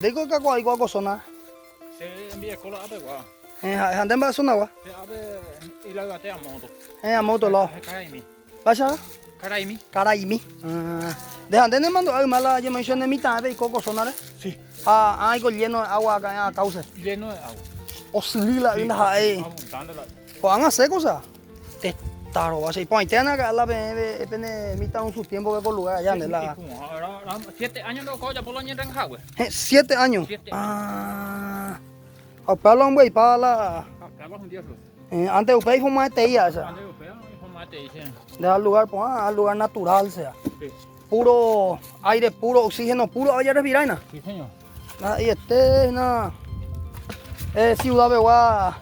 Ndéiko kakuaa oiko ko zona? Che rembirekóla apegua. Eh, ha nde mba'e zona gua? Che ápe ilayvate amóto. Eh, amóto lado. Karaimi. Mba'éicha? Karaimi. Karaimi. Ah. Nde ha nde nemandu'a yma la ñemoĩche ne mitãve peiko ko zona-re? Sí. Ha ã iko lleno de agua acá en cauce. Lleno de agua. Osyry la y ndaha'éi. Abundante la y. Ko'ág̃a seco o sea. Teta rova che iporãiténa ka'a la peẽ pene mitãrusu tiempo-pe ko lugar allá nde la. Siete años ndoko ojapo la oñenrenga hague. He, siete años. Siete años. Ah. Ha upéva la ombyaipa la. Ha upéva la hundió su. Eh, antes upéva ifomaetei a esa. Antes upéva ifomaetei, sí. Nde al lugar porã, al lugar natural sea. Sí. Puro aire puro, oxígeno puro, oye respiraina. Sí, señor. Ndaha'eiete hína ciudad pegua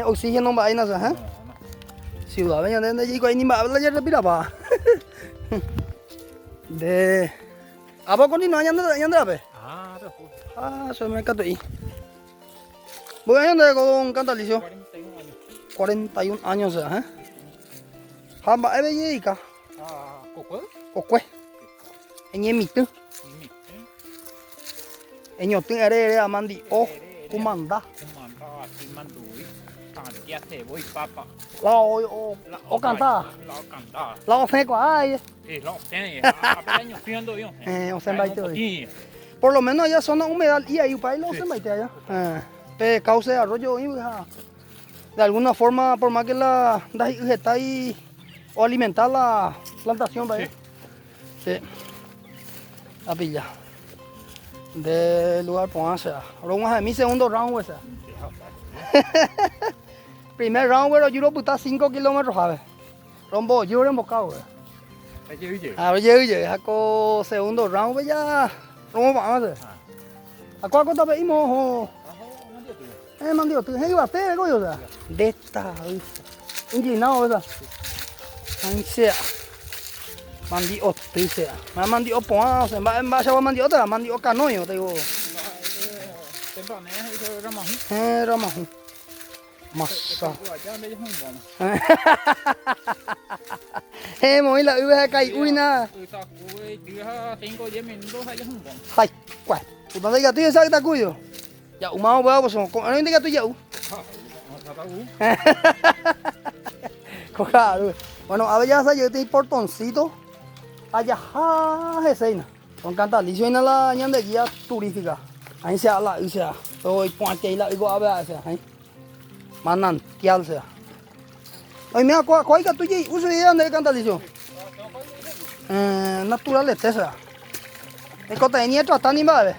oxígeno mba'éina che hẽ. Ciudad pe ñande ndajaikuaái ni mba'épa la jarrespirapa. Nde Apo okontinua ñande ñande rape. Ah, pero Ah, che me katu'i. Mboy año nde ko don Cantalicio? 41 años. 41 años o sea, hẽ. Ha mba'e pejeika? Ah, kokue. Kokue. Eñemitỹ. Eñotỹ ere ere amandi'o, kumanda. Kumanda, aty manduvi, tantia, cebolla, papa. La o, o, okanta. La okanta. La osẽkuaa aye. Sí, la osẽ, ape eñotỹ ndovi osẽ. Eh, osẽ mbaite voi. Por lo menos allá zona humedal y ahí upéi la osẽ mbaite allá. Eh, pe cauce de arroyo oĩgui ha de alguna forma por más que la ndahi'y hetái oalimenta la plantación mba'e. Sí. Apilla. De lugar porã sea. Rog̃uahẽmi segundo round guy sea. Primer round guy roju ropyta 5 kilómetro hápe. Romboju remboka guy. Ha rojey jey. Ha ko segundo round pe ja romopa'ã sea. Ha kóa ko tape'i moho. Eh, mandioty. He'i yvate reko yo sea. Ndeta inclinado esa. Ahí sea. Mandioty sea. Ma mandio porã o sea, mba'e mba'eichagua mandi'óta? Mandi'o kanói te digo. Eh, ramahu. Masa. Eh, moĩ la yve ha kai'úina. Hai, kuái. Puta ndaikatúi hesa ytakúio. Ja'úma upéva pues ko'ẽrõ ndaikatúi ja'u. Ko ka'aru. Bueno, ave jahasa jey peteĩ portoncito ha jaha hese hína. Don Cantalicio hína la ñande guía turística. Ahí sea la y sea. Todo iporãitei la y ko'ápe ha'e sea. Ahí. Manantial sea. Oime kua kua ikatu jey'u chugui ñande Cantalicio. Eh, naturalete sea. Tekotevẽ ni etrata ni mba'eve.